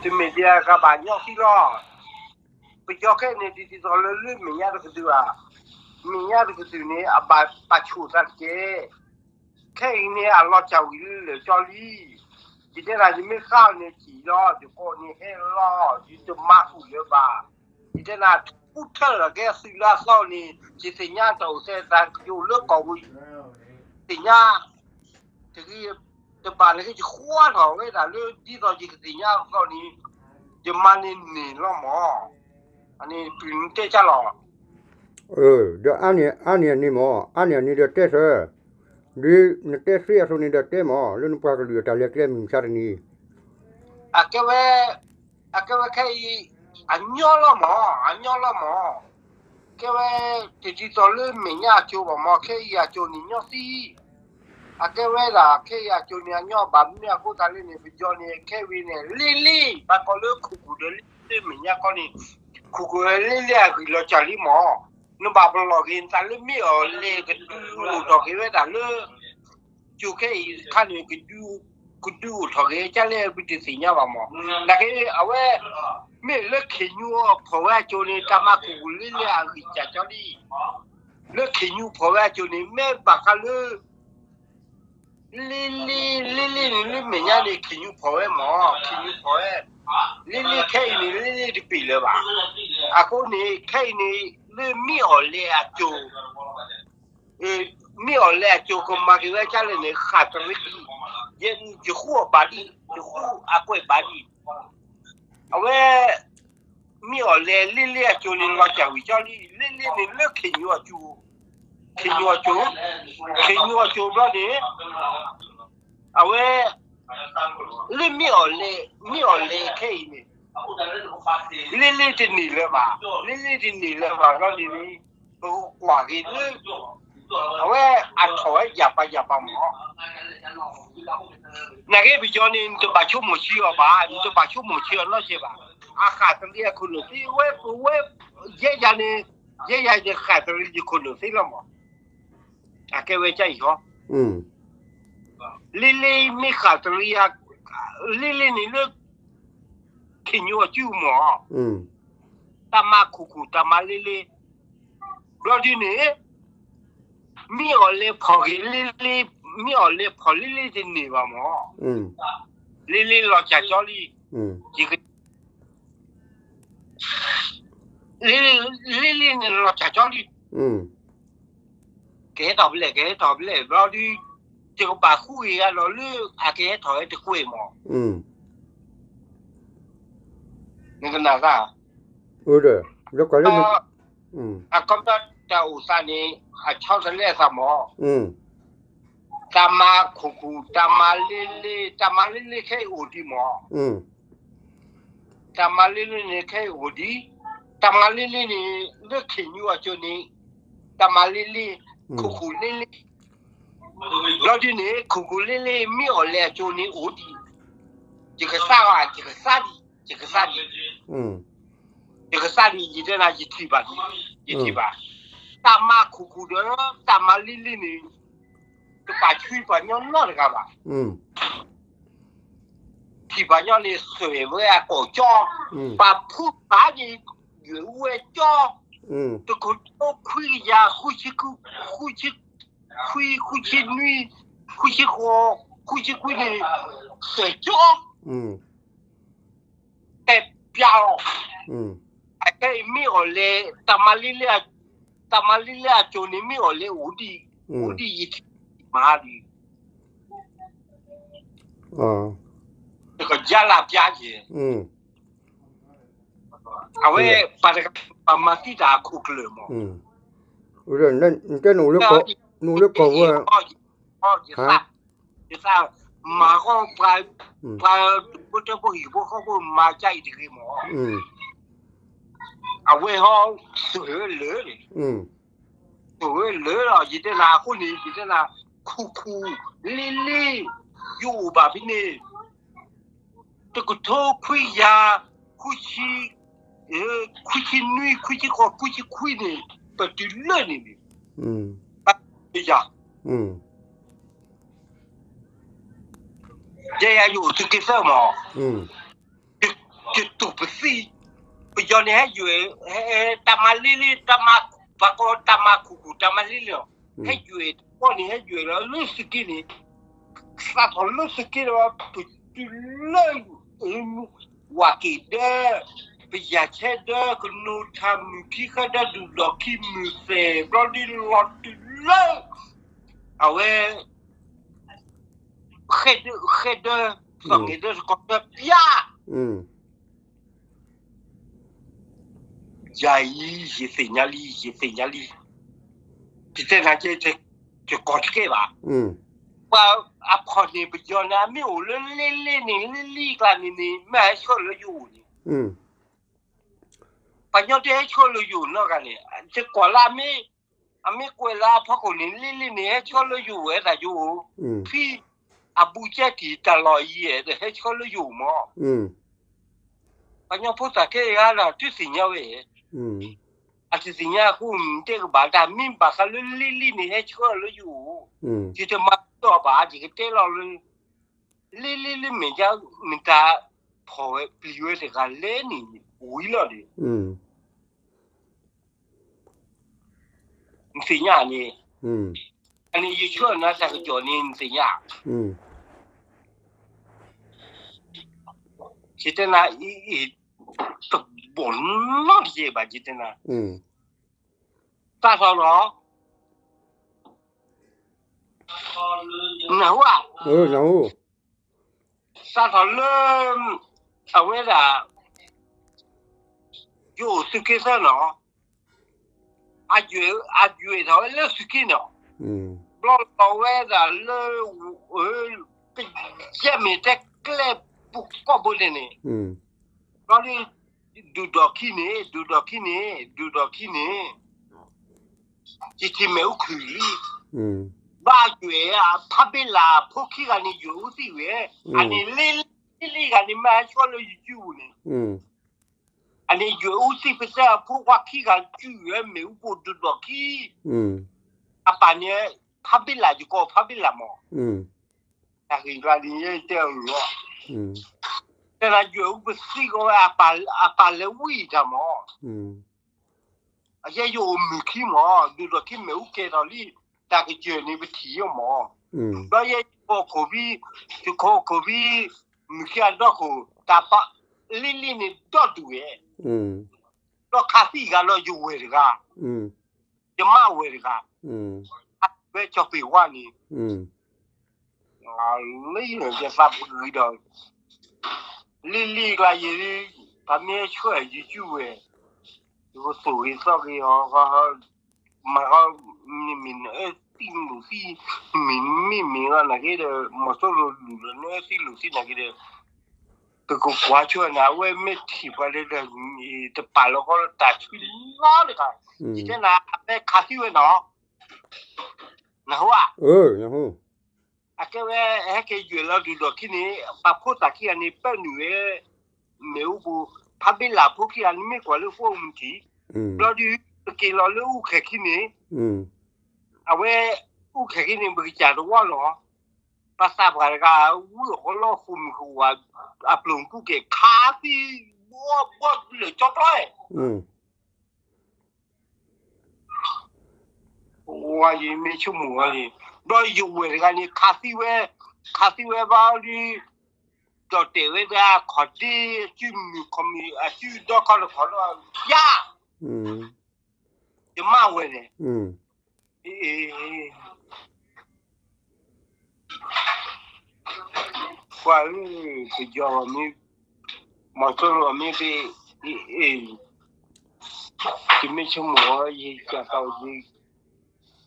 တမ့ၢ်ဒ်အဂၤဘၣ်ညီသံလီၤ. ပယီၤခဲအံၤန့ၣ် ဒ်သိးလၢလၢမဲာ်ညါတကဒုဧါ, မဲာ်ညါတကဒုန့ၣ် အဘၣ်ပာ်ဆူၣ်သးတက့ၢ်. ခဲအံၤန့ၣ် အလီၤစၢ်ဝံၤလၢလၢာ်ကၠီလံ. ယတဲနၤ ယမ့ၢ်ဃါအီၤန့ၣ် စံၣ်လီၤ, ယကိးန့ၣ်ဟဲလီၤ, ယတမၤဃုာ်လၢၤဘၣ်. ယတဲနၤ ထူထၢလီၤကဲသုးလၢအသီန့ၣ် ယသ့ၣ်ညါတအိၣ်ထဲသး ယအိၣ်လၢကီၢ်ပူၤ သ့ၣ်ညါ တဂ့ၤ တဘၣ်လၢကယဃီထီၣ်ဝဲဒၣ်လၢ ဒ်သိးယကသ့ၣ်ညါအသီန့ၣ် ယမၤန့ၢ်န့ၢ်လီၤမး. အန့ၣ်ပျုၢ်နတဲကၢ်လီၤ. ဒီးအါန့ၢ်အန့ၣ်မး, အါန့ၢ်အန့ၣ်ဒီးတဲသၢ, ဒ်နတဲသ့အသိးန့ၣ်ဒီးတဲမး လၢနပှၤကလုာ်အတၢ်လဲၤကျဲမုၢ်မဆါတနံၤ အကဲဝဲ, အကဲဝဲခဲအံၤ အညီလီၤမး, အညီလီၤမး. ကဲဝဲ တဒ်သိးလၢမဲာ်ညါအစိၤဘၣ်မး, ခဲအံၤအစိၤန့ၣ်ညီသံ. အကဲဝဲဒၣ် ခဲအံၤအစိၤန့ၣ် အညီဘၣ်မနုၤအဃိသတးလဲၣ်န့ၣ် ပယီၤန့ၣ် ခဲအံၤန့ၣ် လ့လ့ ဘၣ်ကီးလၢခိၣ်ကူၣ်ဒီးလ့လ့မဲာ်ညါကီးန့ၣ် ခိၣ်ကူၣ်လ့လ့အဂံၢ်လီၤစၢ်လံမး. နဘၣ်ပလီၢ်က့ၤနသးလၢမ့ၢ်အီၤလဲၣ် ကဒုအိၣ်ထီၣ်က့ၤဝဲဒၣ်လၢ ကၠိခဲအံၤတခါန့ၣ် ကဒုအိၣ်ထီၣ်က့ၤကၢ်လဲၣ် ပတသ့ၣ်ညါဘၣ်မး. နာ်က့အဝဲ မ့ၢ်လၢခ့ၣ်ညူအဖီၣ်ဝဲအစိၤန့ၣ် တၢ်မၤခိၣ်ကူၣ်လ့လ့အဂံၢ်စၢ်ကၠီလံ. လၢခ့ၣ်ညူဖီၣ်ဝဲအစိၤန့ၣ် မ့ၢ်ဘၣ်ဃးလၢ လ့လ့ လ့လ့န့ၣ် လၢမဲာ်ညါန့ၣ် ခ့ၣ်ညူဖီၣ်ဝဲမး, ခ့ၣ်ညူဖီၣ်ဝဲ. လ့လ့ခဲအံၤန့ၣ် လ့လ့တပ့ၤလၢၤဘၣ်. အဃိန့ၣ် ခဲအံၤန့ၣ် လၢမ့ၢ်အီၤလဲၣ်အစိၤ မ့ၢ်အီၤလဲၣ်အစိၤကမၤက့ၤဝဲဒ်လဲၣ်န့ၣ် ဃၣ်တရံး, ယဲယဃူအီၤဘၣ်ဒံး, ယဃူအကွဲးဘၣ်ဒံး. အဝဲ မ့ၢ်အီၤလဲၣ် လ့လ့အစိၤန့ၣ် လီၤစၢ်ဝံၤကၠီလံ. လ့လ့န့ၣ်လၢခ့ၣ်ညူအစိၤ, ခ့ၣ်ညူအစိၤ, ခ့ၣ်ညူအစိၤဘျီန့ၣ် အဝဲ လၢမ့ၢ်အီၤလဲၣ်, မ့ၢ်အီၤလဲၣ်ခဲအံၤန့ၣ် လ့လ့တန့ၢ်လၢၤဘၣ်, လ့လ့တန့ၢ်လၢၤဘၣ်ဘျီန့ၣ် ပကကွၢ်က့ၤလၢ အဝဲအထီၣ်ဝဲယၢ်ပၤယၢ်ပၤမး. နာ်က့ပယီၤန့ၣ် နတဘၣ်ဆိကမိၣ်ဆံးအီၤဘၣ်, နတဘၣ်ဆိကမိၣ်ဆံးအီၤနီတစဲးဘၣ်. အဃၣ်တရံးအခိၣ်နူာ်သ့ဝဲ ပဝဲ ယဲယၤန့ၣ်, ယဲယၤန့ၣ်ဃၣ်တရံးယခိၣ်နူာ်သ့လီၤမး. အကဲဝဲကအံၤဟီ လ့လ့မ့ၢ်ဃၣ်တရံးယၤ, လ့လ့န့ၣ်လၢ ခ့ၣ်ညူအစုမး, တၢ်မၤခိၣ်ခိၣ် တၢ်မၤလ့လ့, ဘျီဒ်န့ၣ် မ့ၢ်အီၤလဲၤဖီၣ်ဂ့ၤလ့လ့, မ့ၢ်အီၤလဲၤဖီၣ်လ့လ့တန့ၢ်ဘၣ်မး, လ့လ့လီၤစၢ်ကၠီလံ, လ့လ့န့ၣ်လီၤစၢ်ကၠီလံ. ကဟဲထီၣ်ဖဲလဲၣ် ကဟဲထီၣ်ဖဲလဲၣ် ဘျီဒုး ယကဘၣ်ဃုက့ၤဂၤဒီးလၢအကဟဲထီၣ်ဝဲတကွဲးမး. နကနၣ်သး အခီပညီတၢ်အိၣ်သးန့ၣ် အဆီတလဲအသးမး. တၢ်မၤခိၣ်ခိၣ် တၢ်မၤလ့လ့ တၢ်မၤလ့လ့ခဲအံၤအိၣ်ဒံးမး. တၢ်မၤလ့လ့န့ၣ်ခဲအံၤအိၣ်ဒံး, တၢ်မၤလ့လ့န့ၣ် လၢခ့ၣ်ညူအစိၤန့ၣ် တၢ်မၤလ့လ့ ခိၣ်ခိၣ်လ့လ့, ဘျီဒ်န့ၣ် ခိၣ်ခိၣ်လ့လ့ မ့ၢ်အီၤလဲၣ်အစိၤန့ၣ်အိၣ်ဒံး, ယကသါဂီၤ ယကသါဒံး, ယကသါဒံး, ယကသါဒံး ယတဲနၤ ယထံၣ်ဘၣ်, ယထံၣ်ဘၣ်, တၢ်မၤခိၣ်ခိၣ်ဒီး တၢ်မၤလ့လ့န့ၣ် တပာ်ဆှံပှၤညီနီတဂၤဘၣ်. ထံၣ်ပှၤညီန့ၣ် သွဲၣ်ဝဲအကိာ်ကၠီ, ပာ်ဖှူသးန့ၣ် ယွဲၢ်ဝဲကၠီ, တကထိခွံကယၤ ဃုဆံ, ဃုဆံခွံ, ဃုဆံနွံ, ဃုဆံဃိး, ဃုဆံခွံန့ၣ် သွဲၣ်ကၠီ တဲပျးအီၤ, အခဲအံၤမ့ၢ်အီၤလဲၣ် တၢ်မၤလ့လ့, တၢ်မၤလ့လ့အစိၤန့ၣ် မ့ၢ်အီၤလဲၣ်အိၣ်ဒံး, အိၣ်ဒံးယထံၣ်မၤဒံး, တကယါလၢပျးယဲၢ်, အဝဲ ပှၤတဂၤပှၤမၤသံတၢ်အခိၣ်ကျၢၢ်မး, နတဲနအိၣ်လၢကီၢ်ဝဲ ယသး ယသးမၤဃီ ပှၤ ပှၤတဘိတဘိဟံၣ်ဖိဃီဖိမၤကါအံၤတဂ့ၤမး, အဝဲဟီ သွဲၣ်ဝဲလၢာ်န့ၣ်, သွဲၣ်ဝဲလၢာ်လီၤ ယတဲနၤအဃိန့ၣ် ယတဲနၤ ခိၣ်ခိၣ်လ့လ့ ယအိၣ်ဘၣ်ဖဲန့ၣ် တကထိခွံကယၤ ဃုဆံ, ခွံဆံနွံ ခွံဆံဃိး ခွံဆံခွံန့ၣ် ပတုၤလၢန့ၣ်န့ၣ်, ယၤ, ယဲယၤယအိၣ်သုးက့သၢမး, ယ ပယီၤန့ၣ်ဟဲယွဲၢ်, ဟဲတၢ်မၤလ့လ့, တၢ်မၤ, ပှၤကိးတၢ်မၤခူၣ်ခူၣ် တၢ်မၤလ့လ့လီၤ. ဟဲယွဲၢ်တကီၢ်န့ၣ် ဟဲယွဲၢ်လီၤလၢသုးက့န့ၣ်, စးထီၣ်လၢသုးက့ဒီး ပတုၤလၢ ဝၤက့ၤဒၢ, ပယၤဆဲဒၢ, ကနိးထါမုၢ်ခံဃၢဒၢ, ဒုၣ်ဒီးခံမုၢ်သဲး ဘျီဒုလီၤတုၤလၢ အဝဲ ဃဲဒၢ, ဃဲဒၢ, သီၣ်ငဲၤဒၢ, တကီၢ်ဒၢပျၢ် ယၤအံၤ ယသ့ၣ်ညါလံ, ယသ့ၣ်ညါလံ. ယတဲနၤကဲ, ယကိးတကဲဘၣ်. ပှၤအဖီၣ်န့ၣ် ပယီၤန့ၣ် အမ့ၢ်အိၣ်လၢလ့လ့န့ၣ်, လ့လ့ကျါန့ၣ်န့ၣ် မ့ၢ်ဟဲဆှၢလၢယအိၣ်န့ၣ်, ပှၤညီတဟဲဆှၢလၢယအိၣ်နီတဂၤန့ၣ်, ယကိးလၢအမ့ၢ်, အမ့ၢ်ကွဲးလၢအဖီခိၣ်န့ၣ် လ့လ့န့ၣ် ဟဲဆှၢလၢယအိၣ်ဝဲဒၣ်ယအိၣ်, ဖံ, အဘူးကဲတံၢ်တၢ်လီၢ်အံၤ ဒီးဟဲဆှၢလၢယအိၣ်မး. ပှၤညီဖိသၣ်ခဲအံၤဒီး တသ့ၣ်ညါဝဲ, အတသ့ၣ်ညါအဃိ တဲကဘၣ်တၢ် မ့ၢ်ဘၣ်ဃးလၢလ့လ့န့ၣ် ဟဲဆှၢလၢယအိၣ်, ယတမၤဒီးဘၣ် ယကတဲလီၤလၢ လ့လ့လၢမဲာ်ညါ မ့ၢ်တၢ်ဖီၣ်ဝဲပျံၤဝဲတဂၤလဲၣ်န့ၣ် ဝံၤလီၤဒီး နသ့ၣ်ညါန့ၣ်, အန့ၣ်ယဆှၢနၤတၢ်ကစီၣ်န့ၣ် နသ့ၣ်ညါ, ယတဲနၤ, တဘီၣ်နီတယဲၢ်ဘၣ် ယတဲနၤ, စးထီၣ်လီၤ, နၢ်ဟူဧါ, စးထီၣ်လၢ အဝဲဒၣ် ယအိၣ်သုးက့သၢနီၤ, အယွဲၢ်ထီၣ်ဝဲလၢသုးက့နီၤ, ဘျီလီၤဝဲဒၣ်လၢ ကယဲၢ်မ့ၢ်တဲကျဲပူၤကီၢ်ဘိန့ၣ်န့ၣ်, ဘျီဒုး ဒုၣ်ဒီးခံန့ၣ်, ဒုၣ်ဒီးခံန့ၣ်, ဒုၣ်ဒီးခံန့ၣ် ယထံၣ်မ့ၣ်အူခုၣ်လံ, ဘၣ်ယွဲၢ်ဧါ, ဖးဘ့လးဖိခံဂၤန့ၣ် ယွဲၢ်အူသံၣ်ဝဲ, အန့ၣ်လ့လ့ဂၤန့ၣ် မ့ၢ်ဟဲဆှၢလၢယစုပူၤန့ၣ်, အန့ၣ်ယွဲၢ်အူသံၣ်ပသဲအဖိခွါခံဂၤ စုဝဲမ့ၣ်အူပူၤဒုၣ်ဒီးခံ, အပၢ်န့ၣ် ဖးဘ့လး ယကိးဖးဘ့လးမး, တၢ်ဂ့ၢ်ကျါန့ၣ် ယတဲအီၤလီၤ, တဲနၤယွဲၢ်အူပသံၣ်ကီးဝဲ အပၢ်လဲၤဝံၣ်တၢ်မး အယဲယအိၣ်မုာ်ခံမး, ဒုၣ်ဒီးခံမ့ၣ်အူကဲထီၣ်လံ, တၢ်ကစၢၢ်န့ၣ်ပထံၣ်ယိမး, ဒီးယဲယခိၣ်ခိၣ်ဖံ, ယခိၣ်ခိၣ်ဖံ, မုၢ်ခံအဒီခိၣ်, တၢ်ပာ်လံလံန့ၣ်ဒီဒူၣ်ဝဲ, ဒီးခးသံၣ်ဂၤလီၤယဝဲၢ်တဂၤ, ယမါဝဲၢ်တဂၤ, ဝဲကၠီၤပ့ၤဝါန့ၣ် လၢယသးပဂံၤဒီး လံလံကျါယံၤလံ, ပှၤမ့ၢ်ဆှၢယစုဝဲၢ်, ယကသိၣ်ဂ့ၤသီဂ့ၤအီၤ, မၤဃီ, မ့မ့ၢ်နအၢသံလိာ်သံ, မ့မ့ၢ်မ့ၢ်လီၤနာ်က့ဒီး မီၤစိရိၤလူၤလီၤနအၢသံလိာ်သံနာ်က့ဒီး ပကကွၢ်ဆိနၤ အဝဲမ့ၢ်ထံၣ်ပှၤလၢဒီး တပာ်လီၤဃီလၢတၢ်ဆူလီၤတဂၤ, ယတဲနၤ အဝဲခးသံဝဲနီၤ, နဟူဧါ, အကဲဝဲ ဟဲက့ၤယွဲၢ်လီၤဒုၣ်ဒီးခံန့ၣ် ပှၤဖိသၣ်ခံဂၤန့ၣ် ပၢနုာ်ဝဲ မ့ၣ်အူပူၤ ဖးဘ့လးဖိခံဂၤန့ၣ် မ့ၢ်ကွၢ်လၢဃိမုၢ်ထံး, ဘျီဒုး ပက့ၤလီၤလၢအူခဲၣ်ခံန့ၣ်, အဝဲ အူခဲၣ်ခံန့ၣ် ပကစၢ်တဝီလီၤ, ပှၤသးပှၢ်တဂၤ ဝံအီၣ်ဃီလီၤဃိမုၢ်ဃိဝါ အပျိၢ်ကူကဲၤခးသံ ဘီဘီလၢာ်ကၠီတီ, ဝါယမ့ၢ်ဆိကမိၣ်ဝဲန့ၣ်, ဒီးယဝဲၢ်တဂၤန့ၣ် ခးသံဝဲ, ခးသံဝဲဘၣ်ဒီး, ဒီးတဲာ်ဝဲဒၣ်ခီၣ်ဒ့ အစုမုၢ်ခီၣ်မ့ၢ် အစုဒီခီၣ်တခီၣ်ဒီး ယၤ, ယမါဝဲန့ၣ်, အ့ ပှၤဧၢ, ပယီၤမ့ၢ်, မီၤစိရိၤမ့ၢ်သ့, အ့ ယမ့ၢ်ဆိကမိၣ် ယကးသးဝဲ,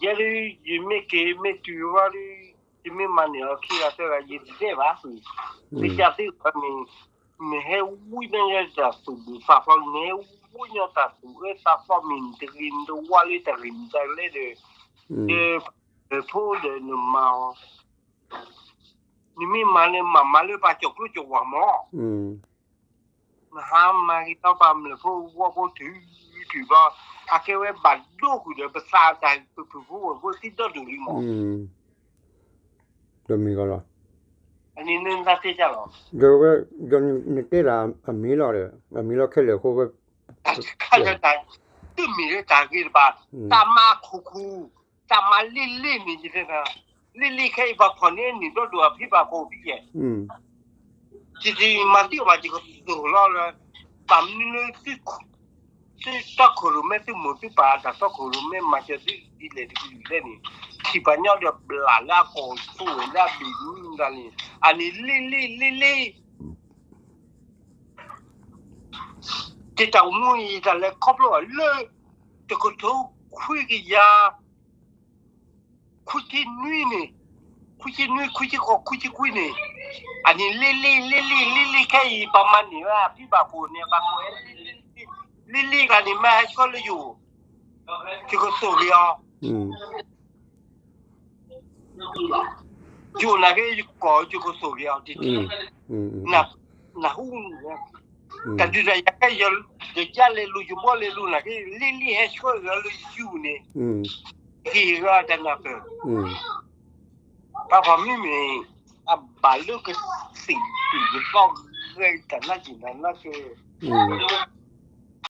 ယဲဒၣ် ယမ့ၢ်က့ၤမ့ၢ်တုၤဝဲဒီး ယမ့ၢ်မၤန့ၢ်အီၤခံဂၤသၢဂၤ ယတတဲဘၣ်, ပယီၤသ့ၣ်တဖၣ်န့ၣ် မ့ၢ်ဟဲဝံန့ၢ်တၢ်သူၣ်ဘျုးသးဖျိး မ့ၢ်ဟဲဝံညီတၢ်သူၣ်အၢသးသီ မ့ၢ်နတဂ့ၤနတဝါလၢတၢ်ဂ့ၢ်မံၤဒၣ်လဲၣ်ဒီး, ဒီးဖိဒီးနမၤအီၤ နမ့ၢ်မၤန့ၣ် မၤမၤလၢပှၤကၠီၣ်ကျိကၠီၣ်ဝါမး, နဟါမၤက့ၤထီၣ်ပှၤမျၢၢ်ဖိဝီဖိတုၤတုၤဘျီ, အကဲဝဲဘၣ်ဒိဃုာ်ဒီးပသးတၢ်ပဖုၣ်ဖိဝဲၢ်ဖိသံဒီဒူၣ်လံမး, တမံၤကီးလီၤ, အန့ၣ်နတၢ်တဲကၢ်လီၤ, ဒီးဝဲ, ဒီးနတဲဒၣ်အမ့ၢ်လီၤဒီး အမ့ၢ်လီၤခဲလၢာ်အဃိဝဲ, တၢ်ခါတၢ်, တမ့ၢ်လၢတၢ်ဂ့ၤတဘၣ်, တၢ်မၤခိၣ်ခိၣ်, တၢ်မၤလ့လ့န့ၣ် ယတဲ, လ့လ့ခဲအံၤပှၤဖီၣ်န့ၢ်နံၣ်ဒီဒိၣ်အဖံဘၣ်ကိးဖံယဲၢ်, ယမၤသံအီၤဘၣ်ယကသိၣ်လီၤလၢ, ဘၣ်မနုၤလၢ သုတီခိၣ်ရိၣ်မဲ သုမိၢ်သုပၢ်အတၢ်တီခိၣ်ရိၣ်မဲ မၤစၢၤသုဒ်လဲၣ်တကလုာ်လဲၣ်န့ၣ်, ထံၣ်ပှၤညီဒီးဘျးလၢအကိာ်ဆိးဝဲလၢအဘ့ၣ်မူဒၣ်န့ၣ်, အန့ၣ်လ့လ့လ့လ့, ယတၢ်အိၣ်မူအံၤ ယတၢ်လဲၤခီဖျိအီၤလၢ တကထိခွံကယၤ ခွံဆံနွံန့ၣ်, ခွံဆံနွံ ခွံဆံဃိး ခွံဆံခွံန့ၣ်, အန့ၣ်လ့လ့လ့လ့လ့လ့ခဲအံၤ ပှၤမၤန့ၢ်ဝဲအဖံဘၣ်ကိၣ်န့ၣ် ဘၣ်ကိၣ်ဝဲလ့လ့လ့လ့ဂၤန့ၣ် မ့ၢ်ဟဲဆှၢလၢယအိၣ်, ယကသိၣ်က့ၤအီၤ, ယအိၣ်နာ်က့ ယကိး ယကသိၣ်က့ၤအီၤတထံၣ်, နၢ်ဟူ, တၢ်ဒုးတၢ်ယၤခဲ ယကလဲၤလူၤ ယဘီလဲၤလူၤနာ်က့ လ့လ့ဟဲဆှၢက့ၤအီၤလၢယယူၢ်န့ၣ်, ဟ့ၣ်ဂ့ၤတၢ်နၢ်ပၢၢ်, ပှၤဖီၣ်မ့မ့ၢ် အဘၣ်လၢကသ့ၣ်ဒုၣ်ယသီဂဲၤတၢ်နါက့ၤနါနါက့ၤ,